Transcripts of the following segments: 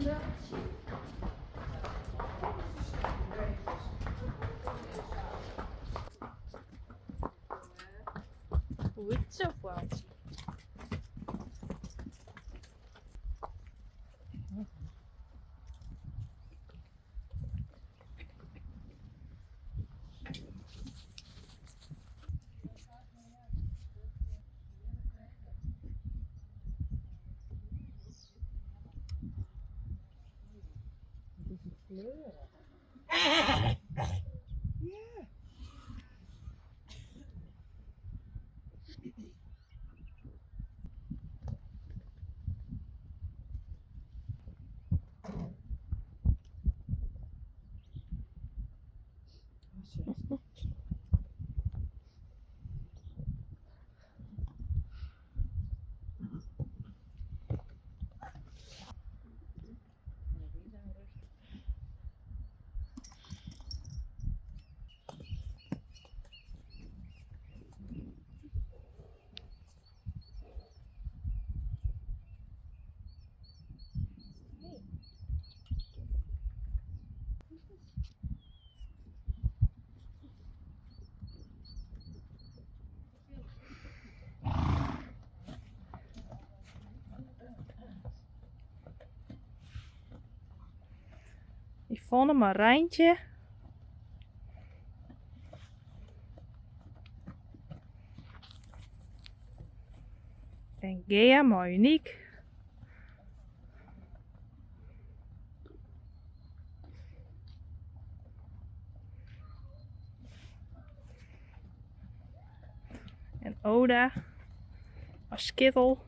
Goed zo, Boeltje. Yvonne Marijntje. En Gea mei Uniek. En Oda as skittel.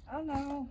Hallo.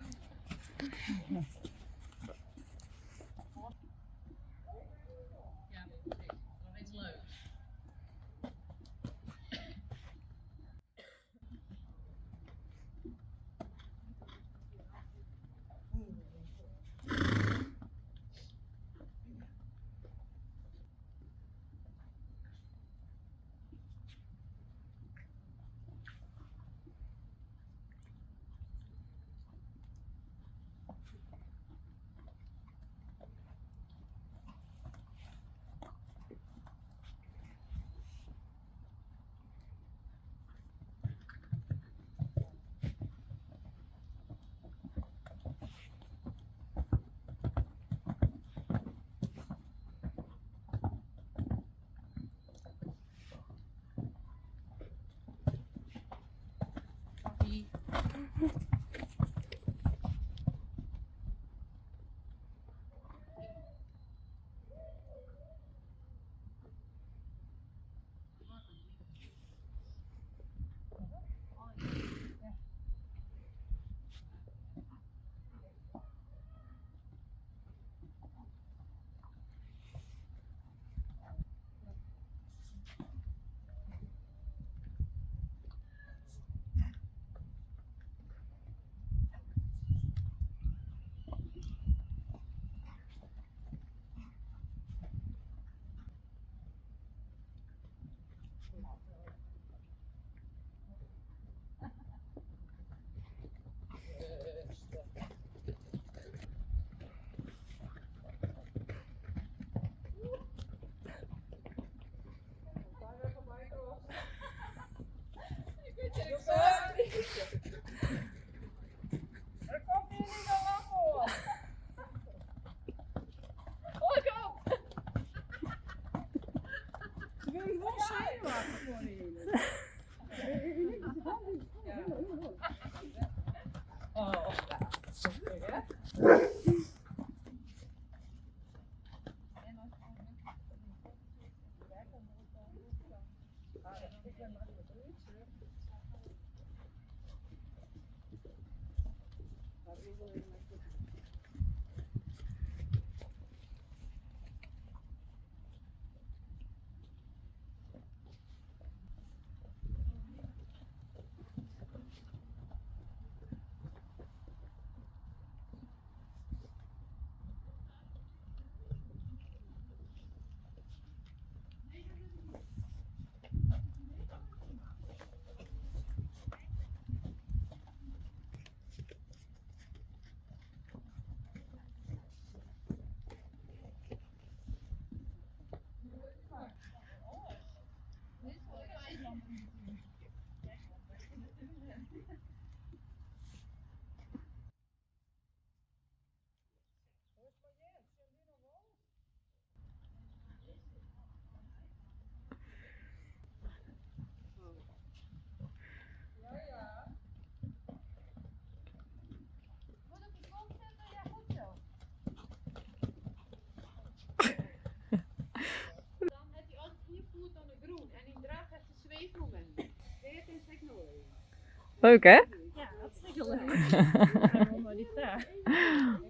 Leuk hè? Ja, hartstikke leuk.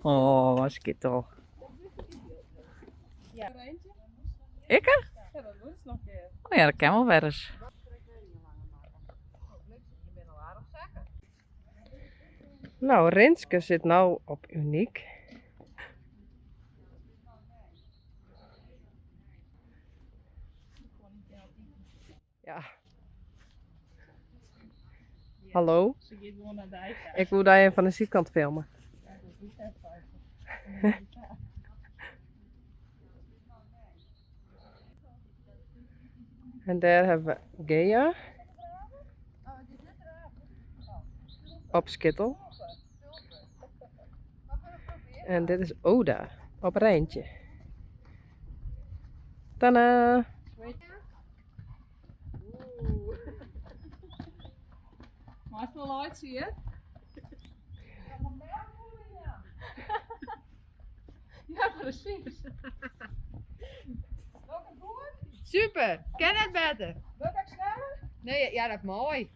Oh, wat skittel. Ikke? Oh ja, dat kin wol wer ris. No, Rinske sit no op Uniek. Ja. Hallo? Ze giet gewoan nei dy ta. Ik woe dy even fan de sydkant filme. En dêr hawwe we Gea. Op Skittel. En dit is Oda op Reintje. Tada! Meist wol laitsje, hear. Ja, presys. Super, kin net better. Nee, ja, dat mei.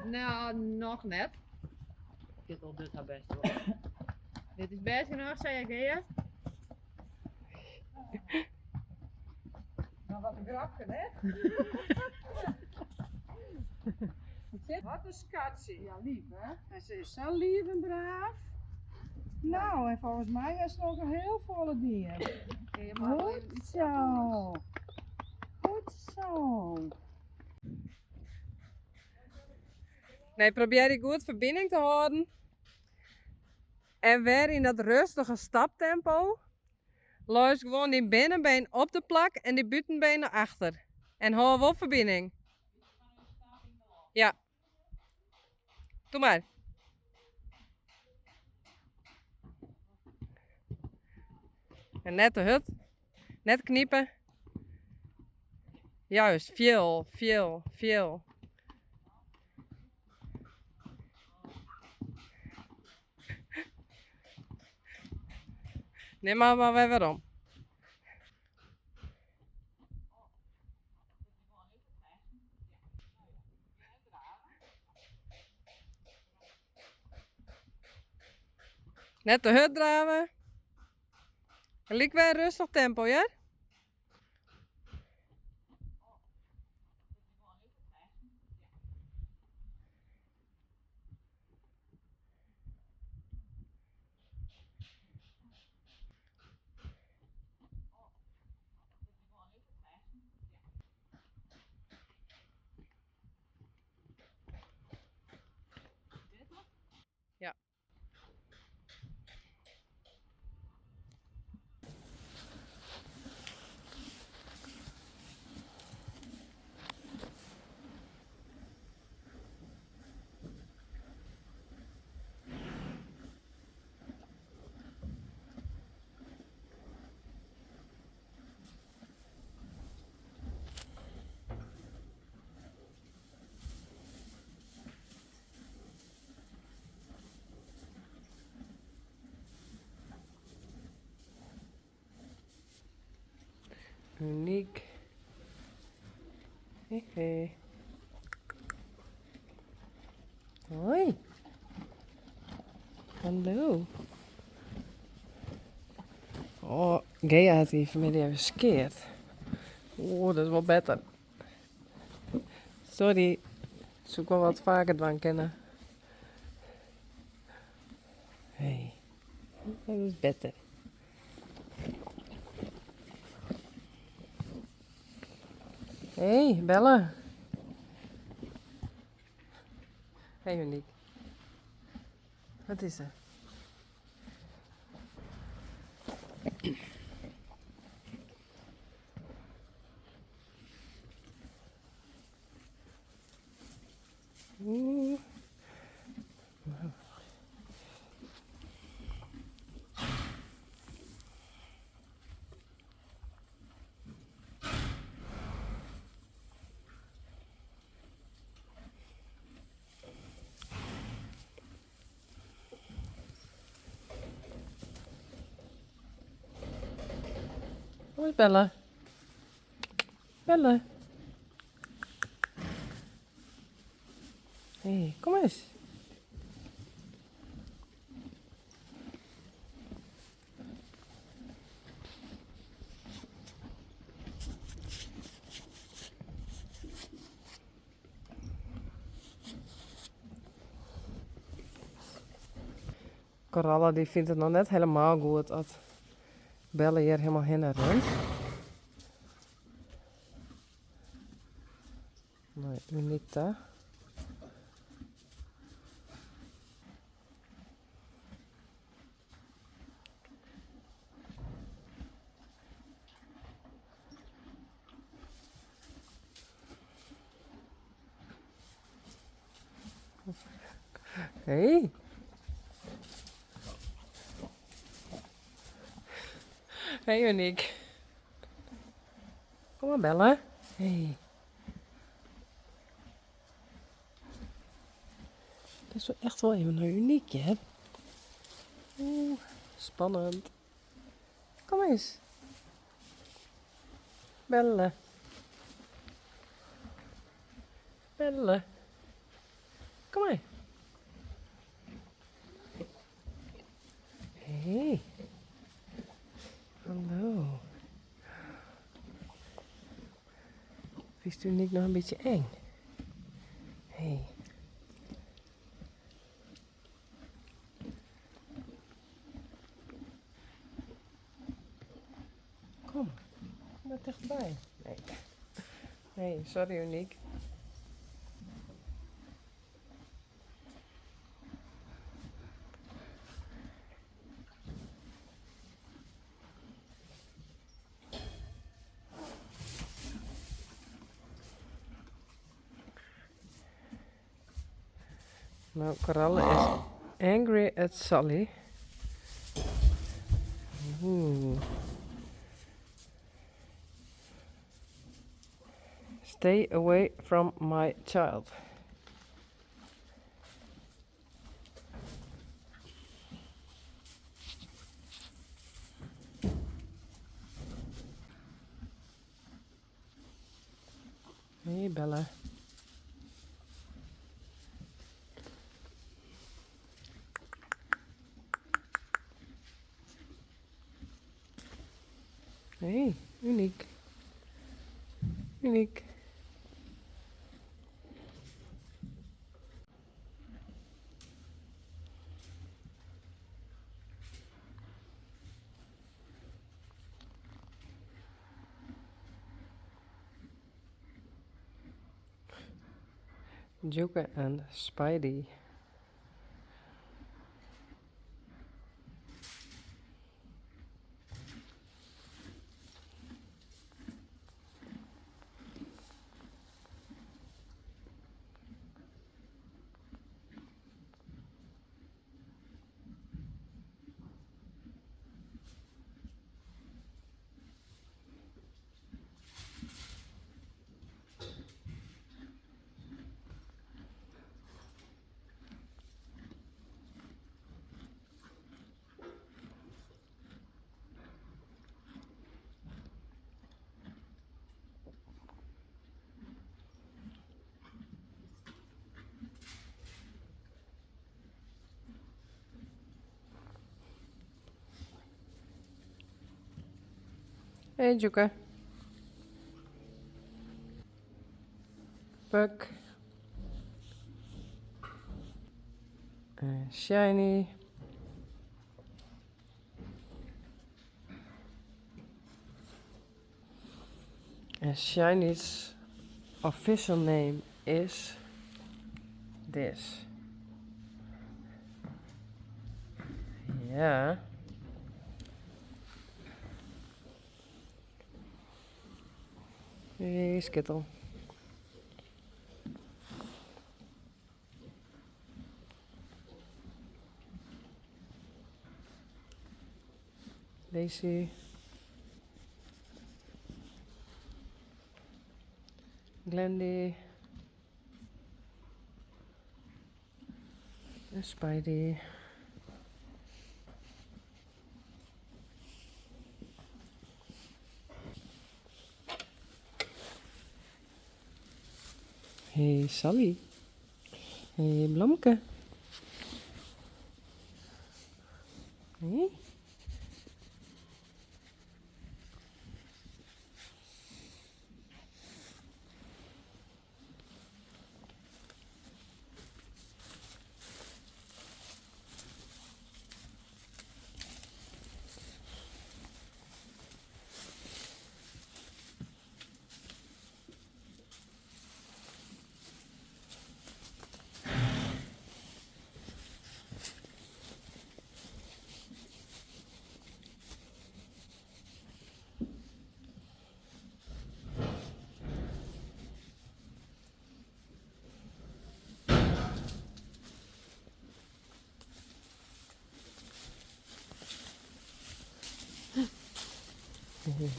No, noch net. Kittel docht har bêst wol. Dit is bêst genôch, sei ik, Gea. Nou, wat in grapke, hè? Wat in skatsje. Ja, lief, hè? En se is sa lief en braaf. Nou, en folgens my hast noch in hiel folle dien. Goed zo. Goed zo. Nee, probearje goed ferbining te hâlden. En wer yn dat rêstige staptempo. Leist gewoan dyn binnenbeen op de plak en dyn bûtenbeen nei achter. En hâld wol ferbining. Ja. Doe mar. En net te hurd. Net knipe. Juist, fiel, fiel, fiel. Nim har mar wer werom. Net te hurd drave. Gelyk wer rêstich tempo, hear. Ja. Unyk. Hey, hey. Hoi. Hallo. Oh, Gea hat dy fan 'e middei even skeard. Oh, dat is wol better. Sorry, soe ik wol wat faker dwaan kinne. Hey, dat is better. Hey, Belle. Hey, Uniek. Wat is er? Oeh. Kom eens, Belle. Belle. Hey, kom eens. Coralla dy fynt it noch net helemaal goed as Belle hjir helemaal hinne rint. Nei Uniek ta. Hey. Hey Uniek. Kom maar Belle. Hey. Dat is wel echt wel even een uniekje, hè? Oeh, spannend. Kom eens. Belle. Belle. Kom maar. Hey. Hallo. Fynst Uniek noch in bytsje eng? Hey. Kom, kom maar dichtbij. Nee. Nee, sorry Uniek. Nou, Coralle is angry at Sally. Oeh. Stay away from my child. Hey Bella. Hey, Uniek. Uniek. Joker en Spidey. Hey Joeke. Puck. En Shiny. And Shiny's official name is this. Ja. Hey, Skittle. Lacey. Glendy. En Spidey. Hey Sally. Hey Blomke. Hey.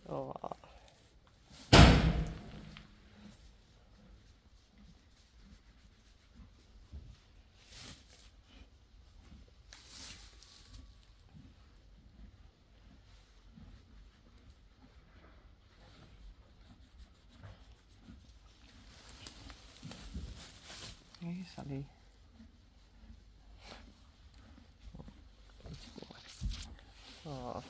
Oh. Hey Sally. Oh.